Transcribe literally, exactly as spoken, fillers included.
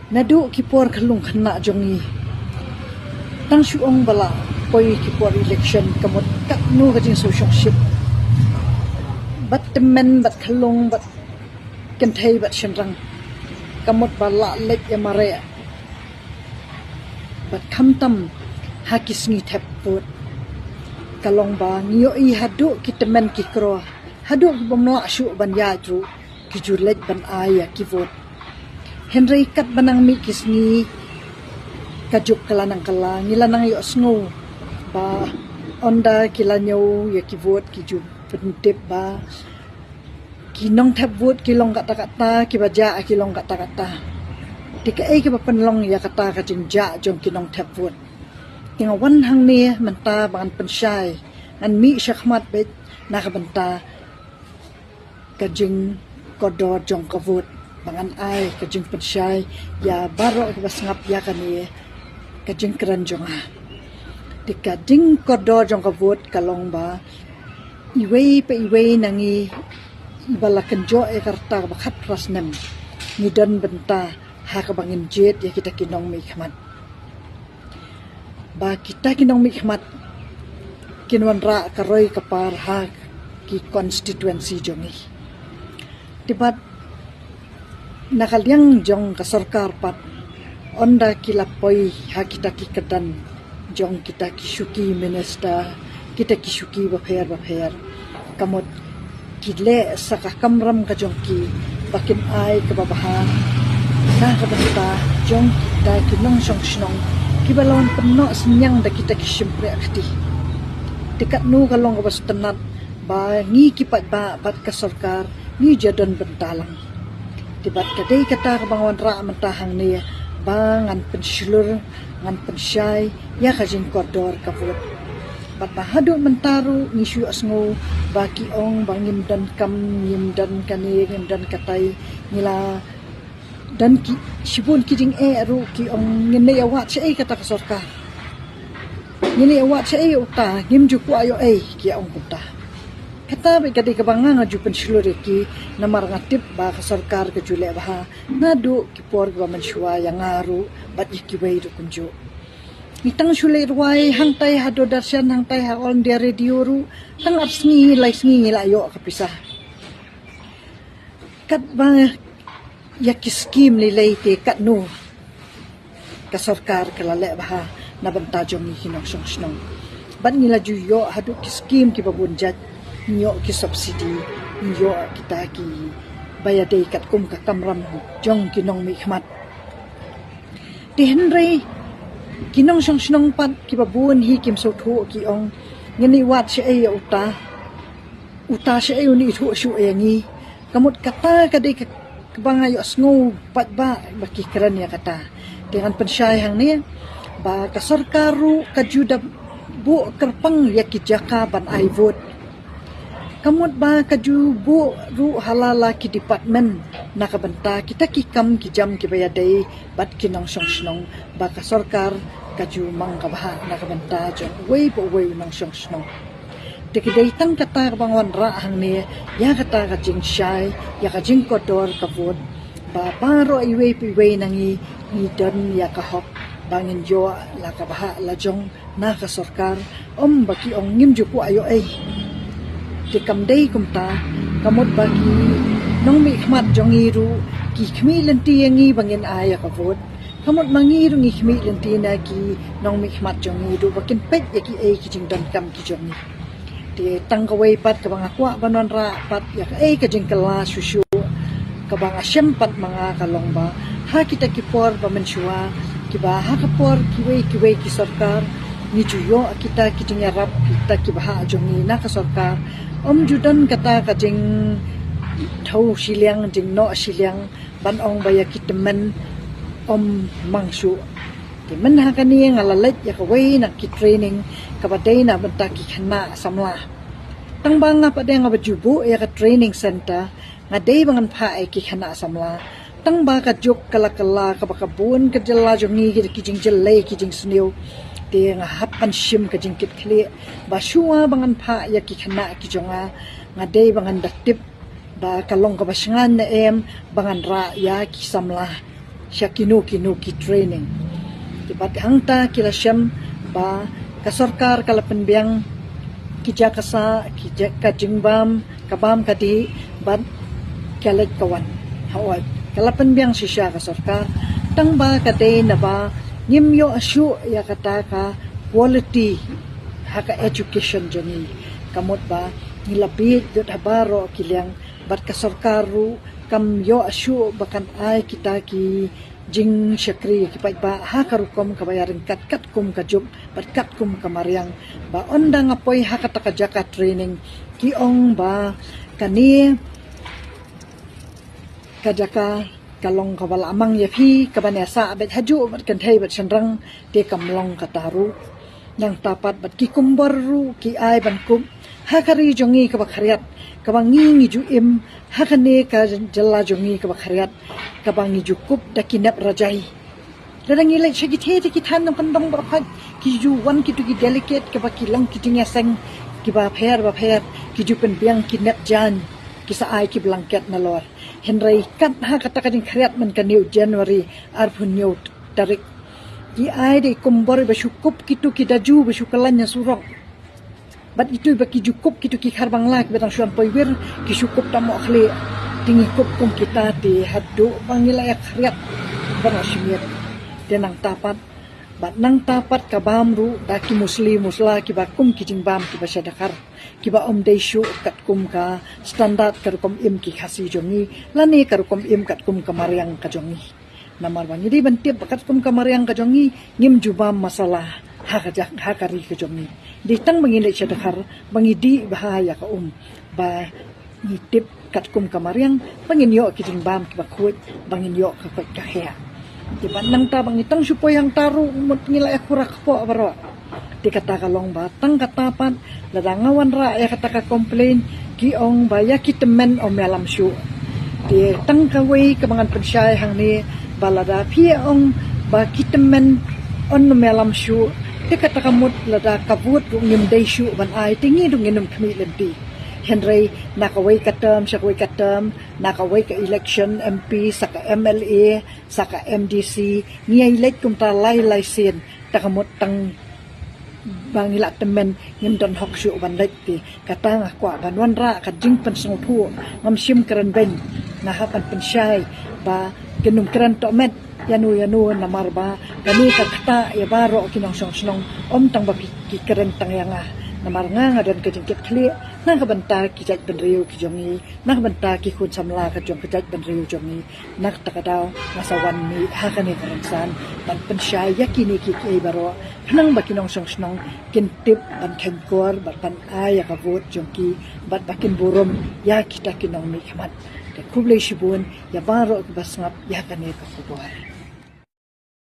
Naduh ki por khyllung khynnah jong ngi, tang shu ong ba la poi ki por election, ka mut katno ka jingsngewsih ship bad tymmen bad khyllung bad kynthei bad shynrang, ka mut ba la leit ïa mareh bad khamtam ha ki sngi thep vote. Ka long ba ngi ïohi haduh ki tymmen ki kro, haduh ki bym lah shuh ban ïaid ruh, ki ju leit ban ai ïa ki vote. Hynrei katba nang mih ki sngi, ka juk ka la nang kylla, ngi la nang ïohsngew ba ynda ki la ñiew ïa ki vote, ki ju pyntip ba ki nongthep vote ki long kata kata, kiba jah ki long kata kata. Te kaei kaba pynlong ïa kata ka jingjah jong ki nongthep vote? Te nga wan hangne mynta ba ngan pynshai, ngan mih shakhmat beit na ka bynta ka jingkordor jong ka vote, ba ngan ai ka jingpynshai ïa baroh kiba sngap ïa kane ka jingkren jong nga. Te ka jingkordor jong ka vote ka long ba iwei pa iwei na ngi iba la kynjoh ïa ka rta kaba khatphra snem, ngi don bynta ha kaba ngin jied ïa kita ki nongmihkhmat. Ba kita ki nongmihkhmat kin wanrah ka roi ka par ha ki constituency jong ngi. Te bad na ka liang jong ka sorkar pat, ynda ki la poi ha kita ki kyrdan jong kita ki shuki minister, kita ki shuki bapher bapher, ka mut ki leh sa ka kamram ka jong ki ba kin ai kaba bha na ka bynta jong kita ki nongshong shnong kiba la wan pynnoh synñiang da kita ki shympriahkti. Te katno ka long kaba sngewtynnat ba ngi ki paidbah bad ka sorkar ngi ju don bynta lang. Te bad ka dei kata kaba nga wanrah mynta hangne ba ngan pynshlur, ngan pynshai ïa ka jingkordor ka vote. Bad ba haduh mynta ruh ngi shu ïohsngew ba ki ong ba ngim don kam, ngim don kane, ngim don katai, ngi la don ki shibun ki jingeh ruh, ki ong ngin ïa wad shaei kata ka sorkar. Ngin ïa wad shaei uta, ngim ju kwah ïoh ei, ki ong kumta. Kata beit ka dei kaba nga nga ju pynshlur ïa ki, namar nga tip ba ka sorkar ka ju leh bha naduh ki por kiba mynshuwa ïa nga ruh bad ïa kiwei ruh kumjuh. Ngi tang shu leit rwai hangtai ha Doordarshan, hangtai ha All India Radio ruh, tang ar sngi lai sngi ngi la ïoh ka pisa. Katba ïa ki skim lei lei te katno ka sorkar ka la leh bha na bynta jong ngi ki nongshong shnong. Bad ngi la ju ïoh haduh ki skim kiba bun jait, ngi ïoh ki subsidy, ngi ïoh kita kiba ïadei katkum ka kamram jong ki nongmihkhmat. Te hynrei ki nongshong shnong pat kiba bun hi kim sngewthuh, ki ong ngin ïa wad shaei ïa uta, uta shaei un ithuh shuh ïa ngi. Ka mut kata ka dei ka, kaba nga ïohsngew pat ba, ba ki kren ïa kata. Te ngan pynshai hangne ba ka sorkar ruh ka ju da buh kyrpang ïa ki jaka ban ai vote. Ka mut ba ka ju buh ruh ha la la ki department na ka bynta kita ki kam ki jam kiba ïadei bad ki nongshong shnong, ba ka sorkar ka ju mang kaba bha na ka bynta jong uwei pa uwei u nongshong shnong. Te ka dei tang kata kaba nga wanrah hangne ïa kata ka jingshai ïa ka jingkordor ka vote, ba baroh iwei pa iwei na ngi ngi don ïa ka hok ba ngin ïoh la kaba bha la jong na ka sorkar, ym ba ki ong ngim ju kwah ïoh ei. Te kam dei kumta, ka mut ba ki nongmihkhmat jong ngi ruh ki khmih lynti ïa ngi ba ngin ai ïa ka vote. Ka mut ma ngi ruh ngi khmih lynti na ki nongmihkhmat jong ngi ruh ba kin peit ïa kiei ki jingdonkam ki jong ngi. Te tang kawei pat kaba nga kwah ban wanrah pat ïa kaei ka jingkylla shuh shuh kaba nga shem pat ma nga ka long ba ha kita ki por ba mynshuwa, kiba ha ka por kiwei kiwei ki sorkar, ngi ju ïoh kita ki jingïarap, kita kiba ha jong ngi na ka sorkar. Ym ju don kata ka jingthaw shiliang, jingnoh shiliang, ban ong ba ïa ki tymmen ym mang shuh. Te mynta ha kane nga la leit ïa kawei na ki training kaba dei na bynta ki khynnah samla. Tang ba nga pat dei nga ba ju buh ïa ka training center, nga dei ba ngan phah ïa ki khynnah samla. Tang ba ka juk ka la kylla, kaba ka bun ka jylla jong ngi ki jingjyllei ki jingsniew. Te nga hap ban shim ka jingkitkhlieh ba shuwa ba ngan phah ïa ki khynnah ki jong nga, nga dei ba ngan da tip ba ka long kaba shngaiñ ne em ba ngan rah ïa ki samla sha kino kino ki training. Te bad hangta ki la shem ba ka sorkar ka la pynbiang ki jaka sah, ki jaka jingbam, ka bam ka dih, bad ka leit ka wan. Hooid, ka la pynbiang shisha ka sorkar. Tang ba ka dei naba ngim ïoh shuh ïa kata ka quality ha ka education jong ngi. Ka mut ba ngi la bieit lut ha baroh ki liang, bad ka sorkar ruh kam ïoh shuh ba kan ai kita ki jingshakri ki paidbah ha ka rukom kaba ïaryngkat katkum ka juk bad katkum ka mariang. Ba ynda nga poi ha kata ka jaka training, ki ong ba kane ka jaka ka long kaba la mang ïa phi, kaba ïa sah beit hajuh bad kynthei bad shynrang, te kam long kata ruh. Nangta pat bad ki kumbor ruh ki ai ban kup ha ka ri jong ngi kaba khriat, kaba ngi ngi ju im ha kane ka jylla jong ngi kaba khriat, kaba ngi ju kup da ki nep rajai. Lada ngi leit sha ki thei te ki than nongkyndong baroh, ki ju wan kitu ki delegate kaba ki long ki jingïaseng kiba pher ba pher, ki ju pynbiang ki nep jaiñ, ki sa ai ki blanket nalor. Hynrei kat ha kata ka jingkhriat mynta kane u January arphew hynñiew tarik, ki ai da i kumbor ba shu kup kitu ki daju ba shu kyllain na surok. Bad itu ba ki ju kup kitu ki khar Bangla kiba dang shu wan poi wir, ki shu kup tang mohkhlieh. Te ngi kup kum kita te haduh ba ngi la ïa khriat ban ïa shimiet. Te nangta pat, bad nangta pat ka bam ruh da ki musli musla kiba kum ki jingbam kiba sha dkhar, kiba ym dei shuh katkum ka standard ka rukom im ki Khasi jong ngi, lane ka rukom im katkum ka mariang ka jong ngi. Namar ba ngi dei ban tip ba katkum ka mariang ka jong ngi, ngim ju bam masala ha ka jak, ha ka ri ka jong ngi. Dei tang ba ngi leit sha dkhar ba ngi dih bha ïa ka um, ba ngi tip katkum ka mariang ba ngin ïoh ki jingbam kiba khuid, ba ngin ïoh ka koit ka khiah. Te bad nangta ba ngi tang shu poi hangta ruh mut ngi la ïa khura kpoh baroh. Te kata ka long ba tang kata pat, lada nga wanrah ïa kata ka complain, ki ong ba ïa ki tymmen ym ïalam shuh. Te tang kawei kaba ngan pynshai hangne, ba lada phi ong ba ki tymmen ym ïalam shuh, te kata ka mut lada ka vote ruh ngim dei shuh ban ai, te ngi ruh ngin ym khmih lynti. Hynrei na kawei ka term sha kawei ka term, na kawei ka election M P sa ka M L A sa ka M D C, ngi ïa leit kumta lai lai sien, te ka mut tang ba ngi la tymmen ngim don hok shuh ban leit. Te kata nga kwah ban wanrah ka jingpynsngewthuh, ngam shym kren beiñ, nga hap ban pynshai ba kin ym kren tohmet ïano ïano, namar ba kane ka ktah ïa baroh ki nongshong shnong, ym tang ba phi, ki kren tang ïa nga. Namar nga nga don ka jingkitkhlieh na ka bynta ki jaitbynriew ki jong ngi, na ka bynta ki khun samla ka jong ka jaitbynriew jong ngi. Na kata ka daw nga sa wan mih ha kane ka rynsan ban pynshai ïa kine kiei kiei baroh, khnang ba ki nongshong shnong kin tip ban kheiñkor bad ban ai ïa ka vote jong ki, bad ba kin burom ïa kita ki nongmihkhmat. Te khublei shibun ïa baroh kiba sngap ïa kane ka khubor.